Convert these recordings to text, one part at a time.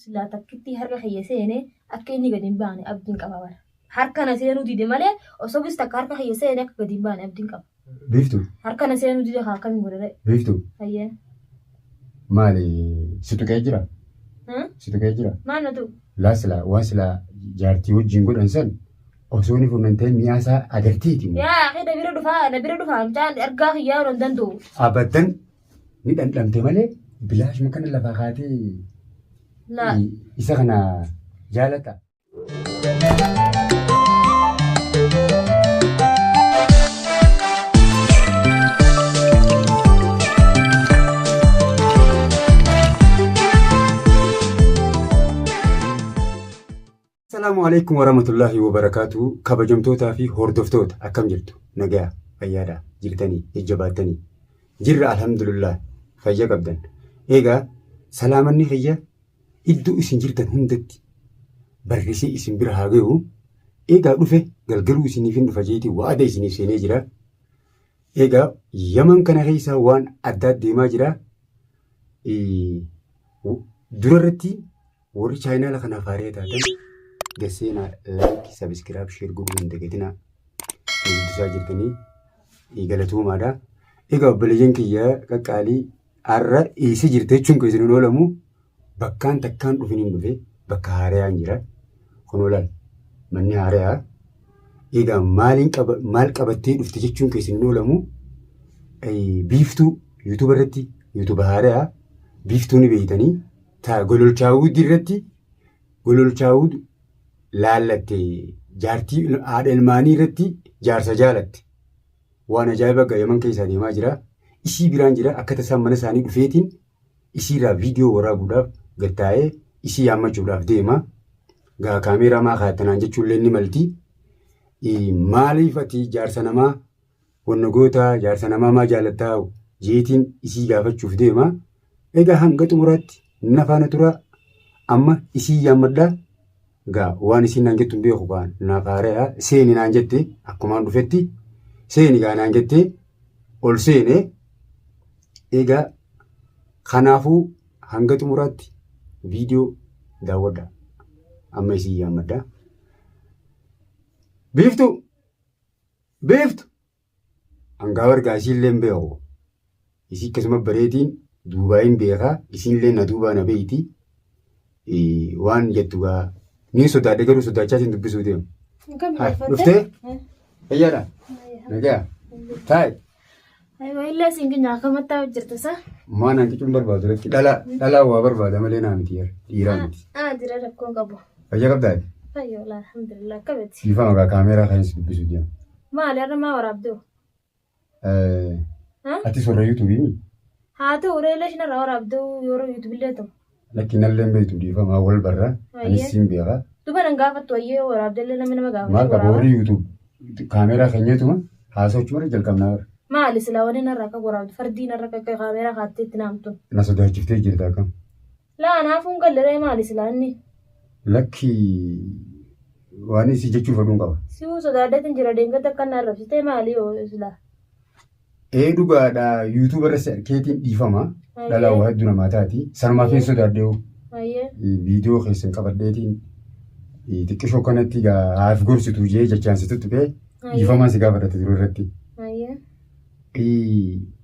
Silaa takkitti harka kiyya seene akka inni gadi hin baane abdiin qaba bara. Harka na seenuu dide malee osoo gis takka harka kiyya seene akka gadi hin baane abdiin qaba. Biiftuu. Harka na seenuu dide kaa akkamiin godha ree? Biiftuu. Hayyee. Maali si tuqee jira? Hmm? Si tuqee jira? Maal na tuqu? Laa silaa waan silaa jaartii wajjin godhan san osoo inni fuudhan ta'e mi'aa isaa agarteeti moo? Yaa akhi na bira dhufaa na bira dhufaa mucaan ergaa kiyyaa yeroo hin danda'u. Abadan ni dhandhamte malee bilaashuma kana lafaa kaatee Laa. isa kana jaalata. Assalaamu alaikum warahmatullahi wabarakaatu kabajamtootaa fi hordoftoota akkam jirtu nagaa fayyaadha jirtanii jajjabaattanii jirra alhamdulillah fayya qabdan eegaa salaamanni kiyya iddoo isin jirtan hundatti barrisee isin bira haa gahu eegaa dhufe galgaluu isiniif hin dhufa jeetii wa'ada isiniif seenee jira eegaa yaman kana keessaa waan addaa deemaa jira dura irratti Warri chaayinaala kanaaf haaree taatan gad seenaa like subscribe share godhuu hin dagatinaa. Nu guddisaa jirtanii galatoomaadha. Egaa obboleeyyan kiyya qaqqaalii har'a eessa jirta jechuun keessan hin oolamu bakkaan takkaan dhufin hin dhufe bakka haarayaan jira. Kun olaal manni haarayaa. Egaa maaliin qaba maal qabattee dhufte jechuun keessan hin oolamu biiftuu yuutuuba irratti yuutuuba haarayaa biiftuu ni beeytanii. Ta Gololchaawud irratti Gololchaawud laallatte jaartii haadha ilmaanii irratti jaarsa jaalatte. Waan ajaa'iba gaa Yaman keessaa deemaa jira. Isii biraan jira akka tasaa mana isaanii dhufeetiin isiirraa viidiyoo waraabuudhaaf gad taa'ee isii yaammachuudhaaf deema. Gaa kaameeraa maa kaa'attanaan jechuullee ni malti. Maaliif ati jaarsa namaa Wanna gootaa jaarsa namaa maa jaalattaa jeetiin isii gaafachuuf deema. Egaa hanga xumuraatti na faana turaa. Amma isii yaammadhaa. Gaa waan isiin naan jettu hin beeku gaa naaf haaraya seeni naan jette akkumaan dhufetti seeni gaa naan jette ol seene. Egaa kanaafuu hanga xumuraatti viidiyoo daawwadhaa. Amma isii yaammadhaa. Biiftuu! Biiftu! Hangaa bargaa isiillee hin beeku. Isii akkasuma bareetiin duubaa hin beekaa. Isiinillee na duubaa na beeyti. Waan jettu gaa niin sodaadhe garuu sodaachaatiin dubbisuu deema. Hai, Dhuftee? Fayyaadha? Nagaa? Taa'i. Illee siin keenya akkamittaa hojjetta sa? Maan hanqicuun barbaadu lakki dhalaa dhalaa waa barbaada malee naa miti dhiiraa miti. Aa jira rakkoon qabu. Fayyaa qabdaa? Fayyaa walaa alhamdulillah akkamiti? Dhiifama gaa kaameeraa kan si dubbisu deema. Maali har'a maa waraabduu? Ati sorra yuutuubii mi? Haa ta'u reelee shinarraa waraabduu yeroo yuutuubillee ta'u. Lakki nallee hin beektu dhiifama wal barra anis siin beeka. Duba nan gaafattu ayyee waraabdellee namni nama gaafate Maal qaba waraaba. warri YouTube kaameeraa keenyatuma haasawachuu malee jalqabnaa bara. Maali silaa wanni narraa akka waraabdu fardii narra akka kaameeraa kaattee itti naamtu. Na sodaachiftee jirta akkam. Laa naafuu hin galle ree maali silaa inni. Lakki waan si jechuu fedhuun qaba. Si'uu sodaadheetin jira deengatti akka na arrabsitee maali yoo silaa. Ee dhugaadha YouTube irra si arkeetiin dhiifama. Dhalaa waa hedduu namaa taati. Sanumaaf hin sodaadheewu. Hayyee. Viidiyoo keessan qabadheetiin xiqqishoo kanatti egaa haaf gorsitu jee jechaan si tuttuqee dhiifamaa si gaafadhate dura irratti. Hayyee.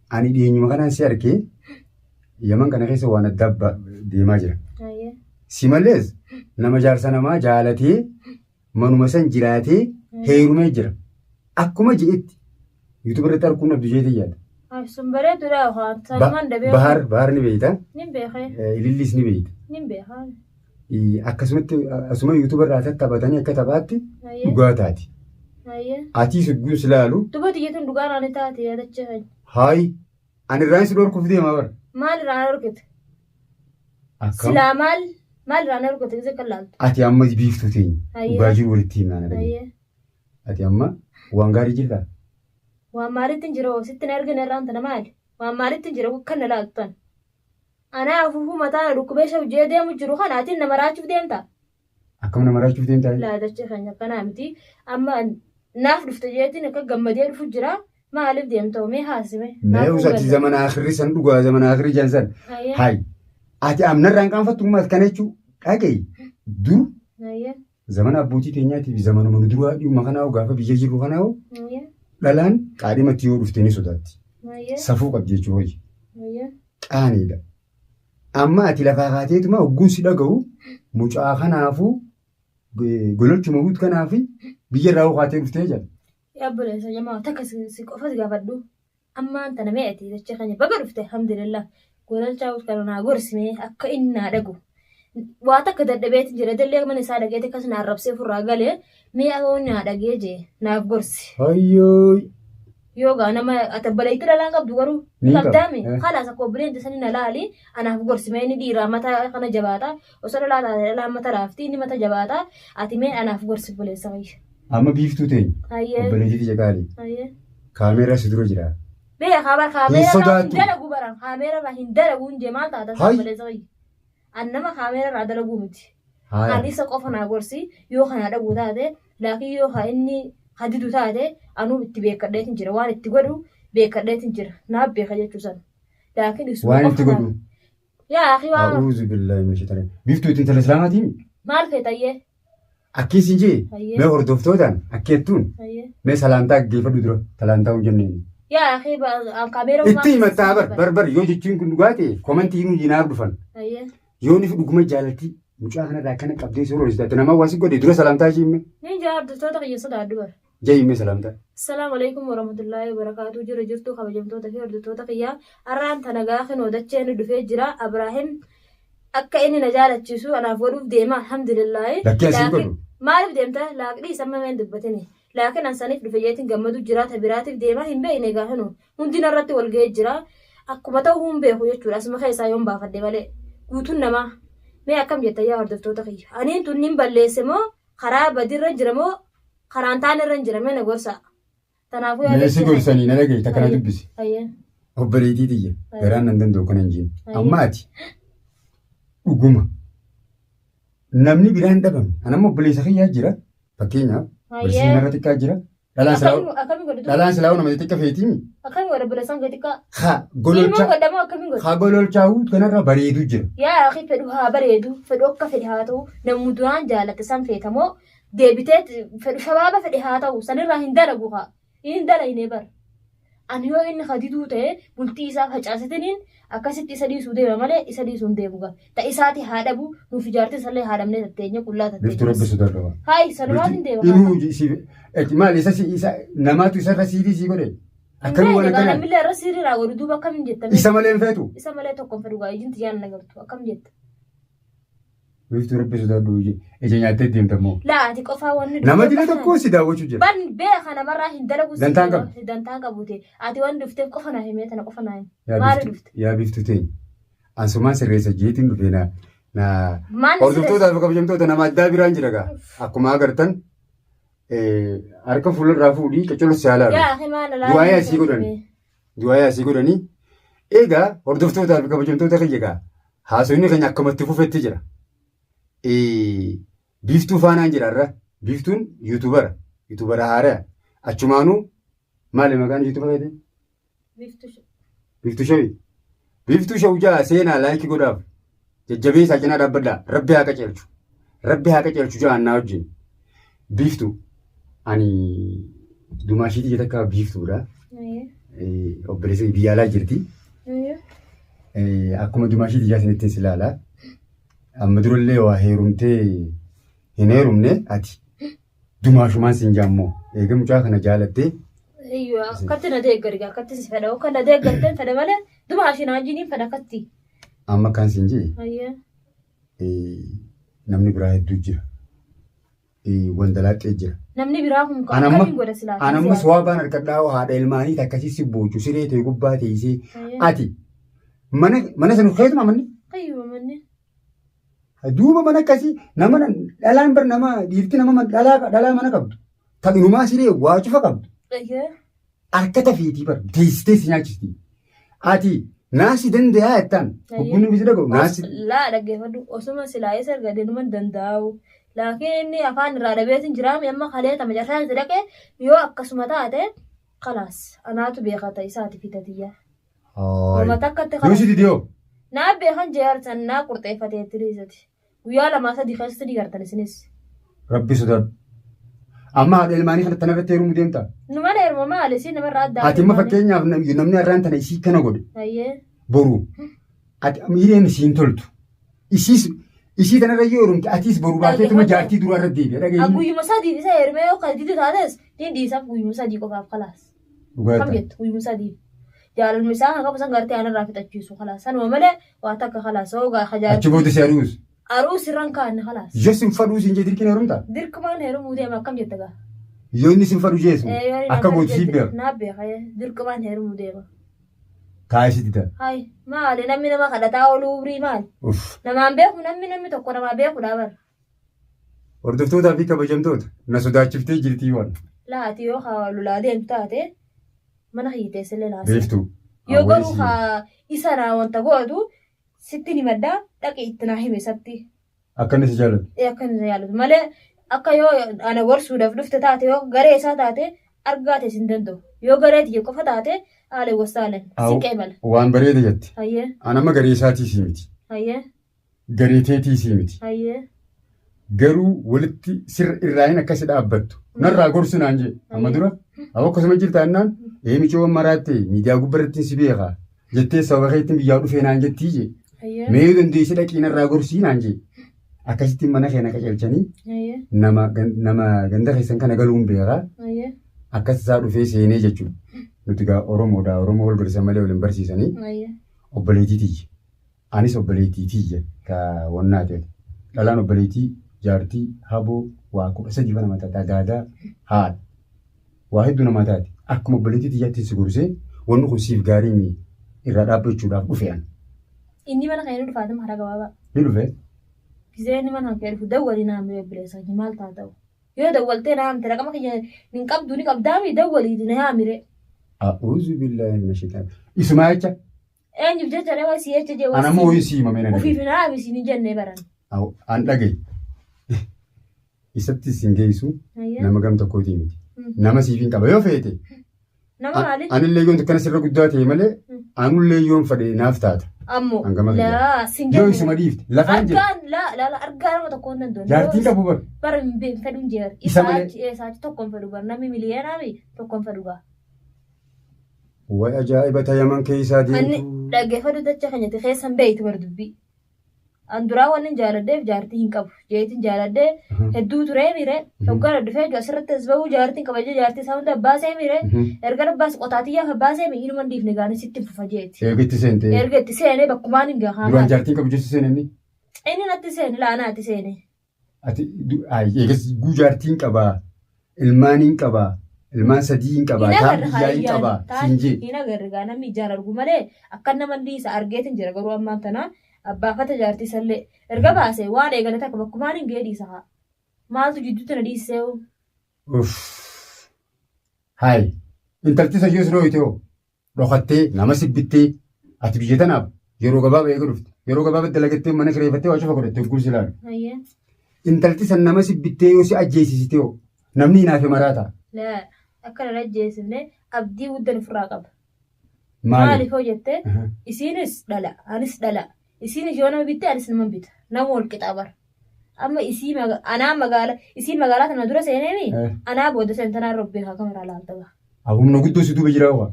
Ani dhiyeenyuma kanaan si arkee Yaman kana keessa waan adda deemaa jira. Hayyee. Si malees nama jaarsa namaa jaalatee manuma san jiraatee heerumee jira. Akkuma je'etti YouTube irratti arguun abdu jeetii yaada. Ay sun bareeduudha waan sanumaan dabee. Bahar Bahar ni beeyta. Nin beekee. Ilillis ni beeyta. Nin beekaa. Akkasumatti asuma YouTube irraa tattaphatanii akka taphaatti dhugaa taati. Atii sugguun si laalu. Duba tiyyatuun dhugaa naani taate yaadachee. Haayi Ani irraan si dhorkuuf deema bara. Maal irraa na dhorkite? Akkam? Silaa maal maal irraa na dhorkite gisee kan laaltu? Ati amma biiftuu teenya. Hayyee. Dhugaa jiru walitti himnaa na dhaga'i. Hayyee. Ati amma waan gaarii jirtaa? Waan maalitti hin jira hoo sitti na ergine irraan tana maali? Waan maalitti hin jira kan na laaltu tan? Anaa afuufuu mataa na dhukkubee shawjee deemu jiru kana atiin na maraachuuf deemta? Akkam na maraachuuf deemtaa? Laa dachee keenya akkanaa miti. Amma naaf dhufte jeetiin akka gammadee dhufu jira. Maaliif deemta mee haasime? Mee usati zamana akhirri san dhugaa zamana akhirri jan san. Hay. Ati amnarraa hin qaanfattu maal kana jechuu? Dhaga'i dur Ayyee. zamana abbootii teenyaatii fi zamanuma nu duraa dhiyuma kanaa gaafa biyya jirru kanaa Ayyee. dhalaan qaadhimatti yoo dhufte ni sodaatti. Ayyee. Safuu qabdi jechuudha hojii. Ayyee. Qaaniidha. Amma ati lafaa kaateetuma hogguun si dhaga'u mucaa kanaafuu gololchuma guutu kanaaf biyya irraa kaatee dhuftee jira. Yaa obboleessa jamaa takka si qofa si gaafadhu. Ammaan tana mee ati dachee keenya baga dhufte alhamdulillah. Gololchaa kana naa gorsime akka inni naa dhagu. Waa takka dadhabeeti jira dallee mana isaa dhageeti akkas na arrabsee ofirraa galee mee akka inni naa dhagee jee naaf gorsi. Hayyooy. Yoo gaa nama ati obboleetti dhalaan qabdu garuu Ni qaba. qabdaame Eh. kalaas akka obboleen sani na laali anaaf gorsi mee inni dhiiraa mata kana jabaata osoo dhalaa taate dhalaan mata laafti inni mata jabaata ati mee anaaf gorsi obboleessa kiyya. Amma biiftuu teenya. Hayyee. Obboleettii tiyya qaalii. Hayyee. Kaameeraa si dura jira. Beekaa bara Hin kaameera irraa hin sodaattu. dalagu bara kaameera irraa hin dalagu hin jee maal taata Hay. obboleessa kiyya. An nama kaameera irraa dalaguu miti. Haaya. An isa qofa naa gorsi yoo kana dhaguu taate laakiin yoo ha inni hadidu taate anuu itti beekadheetin jira waan itti godhu beekadheetin jira naaf beeka jechuu sana. Laakiin isuma Waan itti qofa naaf- godhu. Yaa akhi waan A'uuzu billaahi mina shaytaani. Biiftuu ittiin intala islaamaatii mi? maal feetayyee? Akkiis hin jee Hayyee. mee hordoftootaan akkeettuun Hayyee. mee salaantaa geeffadhu dura salaantaa hin jenneen. Yaa akhi kaameera Itti himattaa bar bar bar yoo jechuun kun dhugaa ta'e komantii hin hinaaf dhufan. Hayyee. Yoo ni dhuguma jaalalti mucaa kanarraa akkana qabdee suuraa hojjetatte nama waasi godhe dura salaamtaa ishii himme. Niin jaa hordoftoota kiyya sodaadhu bara. Jee himme salaamtaa. Assalaamu alaikum warahmatullaahi wabarakaatu. Jira jirtu kabajamtoota fi hordoftoota kiyyaa. Har'aan tana gaafa dacheen dhufee jira. Abraahim akka inni na jaalachiisu anaaf godhuuf deema alhamdulillaahi. Lakkee asiin godhu. Maaliif deemta? Laaqni isa mameen dubbatini. Laakiin an saniif dhufe jeetiin gammadu jira. Ta biraatiif deema hin beekne gaafinu. Hundi narratti wal ga'ee jira. Akkuma ta'u hin beeku jechuudha. Asuma keessaa yoon baafadhe malee. Guutuun namaa. Mee akkam jetta yaa hordoftoota kiyya. Aniin tun nin balleesse moo karaa badirra jira moo karaan taanirra jira mee na gorsa. Kanaafuu yaa Mee si gorsanii na dhagahi takka na dubbisi. Hayyee. Obboleettii tiyya garaan nan danda'u kana hin jeen. Hayyee. Amma ati dhuguma namni biraan dhabame. Anamma obboleessa kiyyaa jira. Fakkeenyaaf Hayyee. barsiisaan xiqqaa jira. Dhalaan silaa Akkamiin godhatu? dhalaan silaa nama xiqqa feetiimi. Akkamiin godha obboleessaan kee xiqqaa? Ha Ilmoo gololcha godhamoo akkamiin godha? ha gololchaa kanarra bareedu jira. Yaa akhi fedhu haa bareedu, fedhu akka fedhe haa ta'u, namni duraan jaalatte san feetamoo deebitee fedhu shabaaba fedhe haa ta'u, sanirraa hin dalagu haa. Hin dalagne bara. Ani yoo inni hadiduu ta'e bultii isaa facaasetiniin akkasitti isa dhiisuu deema malee isa dhiisuu hin deemu gaa. Ta isaati haa dhabu, nuuf ijaartii isallee haa dhabnee tatteenya qullaa Biftu rabbi tatteenya. sodaadha. Hayi sanumaan hin deema. Inuu si maal isa isa namaatu isarra siirii sii godhe. Akkamiin waan akkanaa Namillee irra siiriraa godhu duuba akkamiin jetta? isa malee hin feetu. Isa malee tokko hin fedhu gaa ijin tiyyaan nagartu akkam jetta? Biftu rabbi sodaadhu ija nyaattee deemta immoo. Laa ati qofaa wanni Nama dila tokko si daawwachuu jira. Ban beeka namarraa hin dalagu. Dantaan qabdu. Dantaan qabute. Ati waan dhufteef qofa naa himee tana qofa naa hime. Yaa Maali biftu- dhufte? Yaa biftu teenya. Ansumaan sirreessa jeetiin dhufee na na Maal hordoftootaa fi kabajamtoota nama addaa biraan jira gaa. Akkuma agartan harka fuularraa fuudhii qoccoloo si haalaa Yaa himaa na Du'aayii asii godhan. Du'aayii asii godhanii. Egaa hordoftootaa fi kabajamtoota kiyya gaa haasofni keenya akkumatti fufetti jira. Biiftuu faanaan jira irra. Biiftuun yuutubara. Yuutubara haaraa. Achumaanuu maali maqaan yuutubara keetii? Biiftuu Shawii. Biiftuu Shawii jaa seenaa laayikii godhaaf. Jajjabeessaa cinaa dhaabbadhaa. Rabbi haa qajeelchu. Rabbi haa qajeelchu jaa annaa wajjin. Biiftuu ani dumaashiitii jeta akka biiftuudha. Obboleessa biyya alaa jirti. Akkuma dumaashiitii jaa isinittiin si ilaala. Amma durallee waa heerumtee hin heerumne ati. Dumaashumaan siin jaammoo. Eega mucaa kana jaalattee Iyyuu akkatti na deeggari akkatti si fedha akka na deeggarteen fedha malee duma ashiin wajjiniin fedha akkatti. Amma akkaan siin jee Ayyee. namni biraa hedduu jira. Wandalaaxxee jira. Namni biraa kun An amma akkamiin godha silaa? an amma suwaabaan harkadhaa haadha ilmaanii takkasii si boochu siree ta'e gubbaa teessee ati mana mana sana keetuma manni Qayyuma manni. duuba mana akkasii nama dhalaan bar nama dhiirti nama dhalaa dhalaa mana qabdu kan inumaa siree waa cufa qabdu Ayyee. harka tafiitii bar teessitee si nyaachisti. Ati naasi danda'a jettaan hogguun nuti dhaga'u naasi Laa dhaggeeffadhu osuma silaa isa argate numa hin danda'u. Laakiin inni afaan irraa dhabeetiin jiraame amma kaleeta macarraa isa dhaqe yoo akkasuma taate kalaas anaatu beekata isaati fitatiyya. Uummata akkatti Yoo si didee hoo? Naa beekan jeersan naa qurxeeffatee tiriisati. Guyyaa lamaa sadii keessatti ni gartan isinis. Rabbi sodaadhu. Amma haadha ilmaanii kana tanarratti heerumuu deemta. Nu mana heeruma maali isiin namarraa adda Ati amma fakkeenyaaf namni har'aan tana isii kana godhe Hayyee. boru ati hireen isiin toltu. Isiis isii tanarra yoo heerumte atiis boru baateetuma jaartii duraa irra deebi'a dhagahi. Guyyuma sadiif isa heerumee yoo kan didu taates ni dhiisaaf guyyuma sadii qofaaf kalaas. Dhugaa Kam ta'a. jettu guyyuma sadiif. Jaalaluma isaa kan qabu san gartee anarraa fixachiisu kalaas. Sanuma malee waa takka kalaas. Hoo gaa Achi kajaartii. booda si ari'us. Aruu sirran kaanne kalaas. Yoo sin fadhuu sin jee dirqiin heerumta. Dirqmaan heerumuu deema akkam jetta gaa. Yoo inni sin fadhu jeesu Ee, yoo inni akka naan gootu fedhu siif jette beeka. naa beeka ee, dirqmaan heerumuu deema. Taa'ee sitti ta'a. Hay maali namni nama kadhataa ooluu umrii maali? Uff. Namaan beeku namni namni tokko namaa beekudha bara. Hordoftootaa fi kabajamtoota na sodaachiftee jirtii waan. Laati yoo haa lolaa deemtu taate mana kiyya teessellee naasii. Beektuu. Yoo garuu haa isa naa wanta godhatu sitti ni maddaa dhaqi itti naa hime isatti. Akka inni si jaalatu. Ee akka inni jaalatu malee akka yoo ana gorsuudhaaf dhufte taate yoo garee isaa taate argaa ta'e sin danda'u. Yoo garee tiyya qofa taate haala wasaalan sin qeebala. Waan bareeda jette. Hayyee An amma garee isaatii sii miti. hayyee Garee teetii sii miti. hayyee Garuu walitti sirra irraayin akka si dhaabbattu. Narraa gorsu naan jee. Amma dura awwa akkasuma jirta jennaan ee micoon maraatte miidiyaa gubbarratti si beeka jettee sababa keetiin biyyaa dhufee naan jettii jee. hayyee Mee yoo dandeesse dhaqii narraa gorsii naan jee. Akkasitti mana kee na qacelchanii hayyee nama ganda keessan kana galuun beeka. hayyee Akkas isaa dhufee seenee jechuudha. Nuti gaa Oromoodha. Oromoo wal gorsan malee wal hin barsiisanii. hayyee Obboleettii tiyya. Anis obboleettii tiyya ta wannaa ta'e. Dhalaan obboleettii jaartii haboo waa 13 fa nama taate adaadaa haadha. Waa hedduu namaa taate. Akkuma obboleettii tiyyaatti si gorsee wanni kun siif gaarii mi irraa dhaabbachuudhaaf dhufe an. Inni mana kee ni dhufaatuma karaa gabaabaa. Ni dhufe. Gizee inni mana kee dhufu dawwali naa mee obboleessa kiyya maal taa ta'u. Yoo dawwaltee naa hamte raqama kiyya hin qabdu ni qabdaami dawwaliiti na yaamire. A'uuzu billaahi mina shaytaan. Isumaa jecha. Eenyuuf jecha nama si jecha jee An ammoo wayii si himame na Ofiif dhagaye. hin haami siin hin jenne baran. An dhagaye. Isatti sin geessu Ayyaa. nama gam tokkootii miti. Mm. Nama siif hin qaba yoo feete. Nama maali? Anillee yoon akkana sirra guddaa ta'e malee Mm. anullee yoon fadhe naaf taata. Ammoo Hangama fedhe. laa sin Yoo jenne. isuma dhiifte lafaan jira. Argaan laa laa laa, argaa nama tokko hin danda'u. Jaartiin qabu bar. Bara hin beeku fedhuun jeer. Isa malee. Isaachi isaachi tokko hin fedhu bar namni miliyoonaa mi tokko hin fedhu gaa. Way ajaa'iba ta Yaman keessaa Anni deemtu. dhaggeeffadhu dacha keenyatti keessan beeytu bar dubbii. An duraa wannin jaaladheef jaartii hin qabu. Jeetiin jaaladhee hedduu turee miire. Hoggaan dhufee jiru asirratti as bahuu jaartiin qaba jee jaartii isaa hunda baasee miire. Erga baas qotaatiyyaa baasee mi inuma hin dhiifne gaanii sitti fufa jeeti. Erga itti seentee. Erga itti seenee bakkumaan hin gahaa. Duraan jaartiin qabu jecha seene inni. Inni natti seene laanaa itti seene. Ati eegas guu jaartiin qabaa ilmaaniin qabaa ilmaan sadiin qabaa Hin taan agarre biyyaa hin qabaa siin jee. Hin agarre gaa namni ijaan argu malee akka nama dhiisa argeetin jira garuu ammaan tana abbaafata jaartii sallee erga baase waan eegale takka bakkumaan hin ga'ee dhiisa haa. Maaltu jidduutti na dhiisee hoo? Uff. Hayi intalti sayyoo si dhooyite hoo dhokattee nama sibbittee ati biyya tanaaf yeroo gabaabaa eega dhufte yeroo gabaabaa dalagattee mana kireeffattee waa cufa godhatte hogguu si ilaalu. Hayyee. Intalti san nama sibbittee yoo si ajjeesisite hoo namni hinaafe maraata. Laa akka nan ajjeesifne abdii guddan ofirraa qaba. Maali? Maaliif hoo jette isiinis dhala anis dhala isiinis yoo nama bitte anis nama bita nama wal qixaa bara. Amma isii anaa magaala isiin magaalaa tana dura seeneemi anaa booda seentanaa robbee haa kameraa laalta gaa. Humna guddoo si duuba jira waa.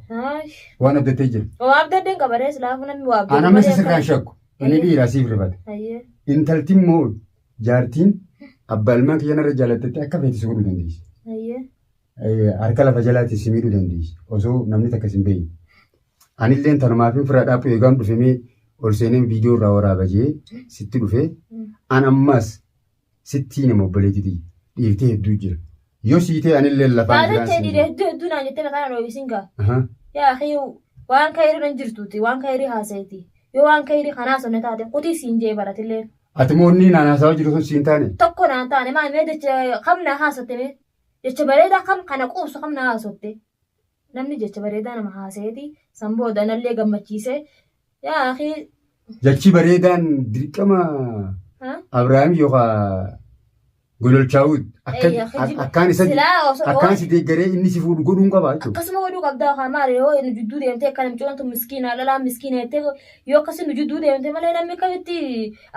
Waan abdattee jira. Waa abdadheen qabaree silaafuu namni waa abdatu An amma isa malee sirraan shakku. Inni dhiiraa siif rifata. Hayyee. Intalti immoo jaartiin abbaa ilmaan kiyya narra jaalattetti akka feete si godhuu dandeessi. Hayyee. Harka lafa jalaatiin si miidhuu dandeessi. Osoo namni takka si hin beekne. Anilleen tanumaaf hin firaa dhaabbu eegaan dhufe mee ol seeneen viidiyoo irraa waraaba jee sitti dhufe. An ammas sittii nama obboleetti tiyya dhiiftee hedduu jira. Yoo sii ta'e anillee lafaan Taatee jiraan ta'e siin dhiira jira. hedduu hedduu naan jettee maqaa na dhoowwisin gaa. Aha. Yaa akhi waan kayrii nan jirtuuti waan kayrii haasayti. Yoo waan kayrii kanaa sonne taate kutii siin jee baratillee. Ati moo inni naan haasawaa jiru sun siin taane? Tokko naan taane maal mee jecha kam naa haasotte mee jecha bareedaa kam kana quubsu kam naa haasotte. Namni jecha bareedaa nama haasayeeti san booda anallee gammachiisee yaa akhi Jechi bareedaan dirqama ha? Abrahaam yookaan Gololchaawud akka Eeyya, kijiba. akkaan isa Silaa osoo akkaan si deeggaree inni si fuudhu godhuun qaba jechuudha. Akkasuma godhuu qabdaa haa maali yoo nu jidduu deemtee akka namni tun miskiina dhalaan miskiina jettee yoo akkasi nu jidduu deemte malee namni akkamitti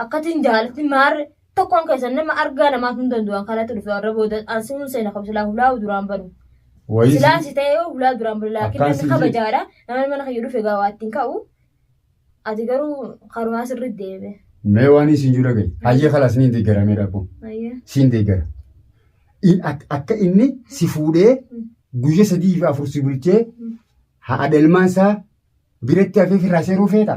akkatti hin jaalatin maarre. Tokkoon keessan nama argaa namaaf hin danda'u kanatti dhufe warra booda an simuun seena qabu silaa hulaa duraan banu. Wayii Silaa si ta'e yoo hulaa duraan banu laakiin Akkaan namni si kabajaadha. Namni mana kiyya dhufe gaa waa ittiin ka'u. Ati garuu karumaa sirriitti deeme. Mee waan isin jiru dhagaye. Hayyee kalaas niin deeggaramee dhabu. Ayyee. Siin deeggara. Akka inni si fuudhee guyya 3 fi 4 si bulchee haadha ilmaan isaa biratti hafee firraa seeruu feeta.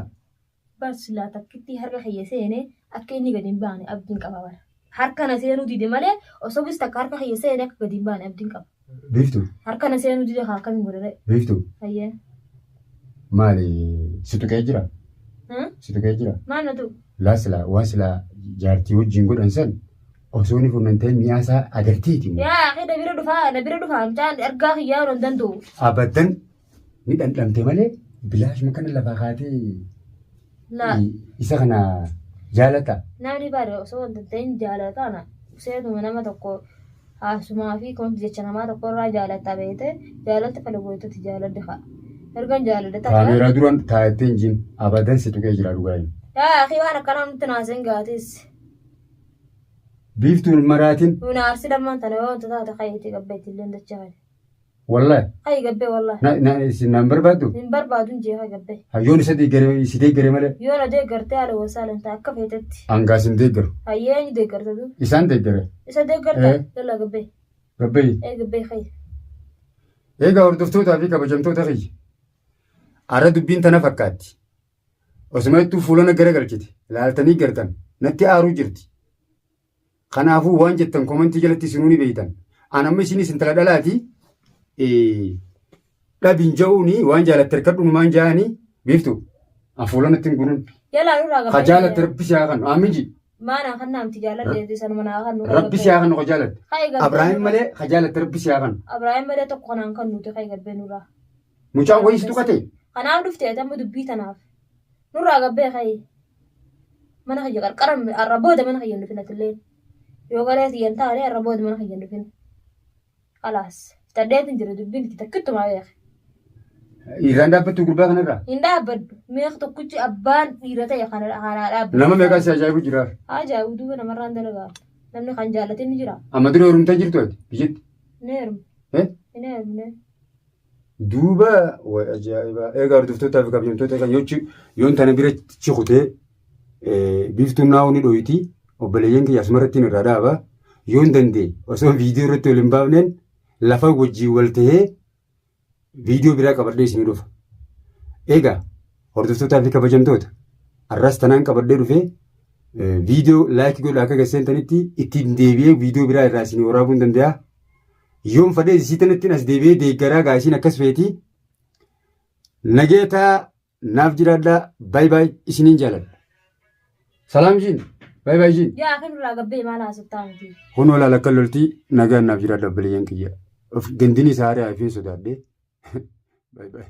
Bar silaa takkitti harka kiyya seene akka inni gadi hin baane abdiin qaba bara. Harka na seenuu dide malee osoo gis takka harka kiyya seene akka gadi hin baane abdiin qaba. Biiftuu. Harka na seenuu dide kaa akkamiin godhare. Biiftuu. Hayyee. Maali si tuqee jira? Hmm? Si tuqee jira? Maal na tuqu? Laa silaa waan silaa jaartii wajjin godhan san osoo inni fuudhan ta'e mi'aa isaa agarteeti moo? Yaa akhi na bira dhufaa na bira dhufaa mucaan ergaa kiyyaa yeroo hin danda'u. Abadan ni dhandhamte malee bilaashuma kana lafaa kaatee Laa isa kana jaalata. Namni bare osoo wanta hin ta'in jaalataana seetuma nama tokko haasumaa fi konti jecha namaa tokko irraa jaalatta beekte jaalalti falagootatti jaaladde fa'a. Ergan jaaladde takka. Kaameeraa duraan taa'ettee hin jiin abadan si tuqee jira dhugaa hin. Yaa akhi waan akkanaa nutti naaseen gaatis. Biiftuun maraatiin. Nuun aarsi lammaan tana yoo wanta taate kayeeti gabbeetti illee dachaa kale. Wallahi. Hayi gabbee wallahi. Na na isin naan barbaaddu? Hin barbaadun jee hayi gabbee. Yoon isa deeggare si deeggare malee. Yoo na deeggartee haala wasaalan ta'a akka feetetti. Hangaa sin deeggaru. Hayyee eenyu deeggarta du? Isaan deeggare. Isa deeggarta? Eh. Yalla gabbee. Gabbee. Ee gabbee hayi. Egaa hordoftootaa fi kabajamtoota kiyya. Arra dubbiin tana fakkaatti. Osuma ittuu fuulana garagalchite laaltanii gartan natti aaruu jirti. Kanaafuu waan jettan komantii jalatti isinuu ni beektan. An amma isinis intala dhalaati dhabin ja'uuni waan jaalatte harkadhu numaan ja'anii beektu. An fuula natti hin gurin. Yalaa nurraa Ka gabbee. jaalatte rabbi si haa kannu. Aamin ji. Maana kan naamti jaaladhe sanuma naa kannu. Rabbi si haa kannu ka jaalatte. Hayi gabbee. Abrahaam malee ka jaalatte rabbi si haa kannu. Abrahaam malee tokko kanaan kan nuti hayi gabbee nurraa. Mucaan wayii si tuqate. Kanaaf dhufte ati amma dubbii tanaaf. Nurraa gabbee hayi. Mana kiyya qarqara arra booda mana kiyya hin dhufin atillee. Yoo garee tiyya hin taane arra booda mana kiyya hin dhufin. Kalaas. Fixadheetin jira dubbiin itti takkittumaa beeke. Irraan dhaabbattu gurbaa kanarraa. Hin dhaabbadhu. Meeq tokkichi abbaan dhiira ta'e kana kanaa dhaabbatu. Nama meeqaa si ajaa'ibu jira. Ajaa'ibu duuba namarraan dalagaa. Namni kan jaallate ni jira. Amma dura heerumtee jirtu ati biyyatti. Ni heerumne. Eh? Hin heerumne. Duuba way ajaa'ibaa. Egaa hordoftootaa fi kabajamtoota kan yochi yoon tana bira cikutee biiftuun naa'uu ni dhoyti. Obboleeyyan kiyya asuma irratti irraa dhaaba. Yoon danda'e osoo viidiyoo irratti wal hin baafneen lafa wajjin wal ta'ee viidiyoo biraa qabadhee isinii dhufa. Egaa hordoftootaa fi kabajamtoota arras tanaan qabadhee dhufee viidiyoo laayikii godhaa akka gasseentanitti ittiin deebi'ee viidiyoo biraa irraa isinii waraabuu hin danda'a. Yoon fadhee isii tanattiin as deebi'ee deeggaraa gaa isiin akkas feeti. Nageetaa naaf jiraadhaa baay baay isiniin jaaladha. Salaam jiin baay baay jiin. Yaa kan irraa gabbee maal haasoftaa miti. Kun olaal akka loltii nagaan naaf jiraadha obboleeyyan kiyya. Of gandini isaa ari'aa fi sodaadhee. Baay baay.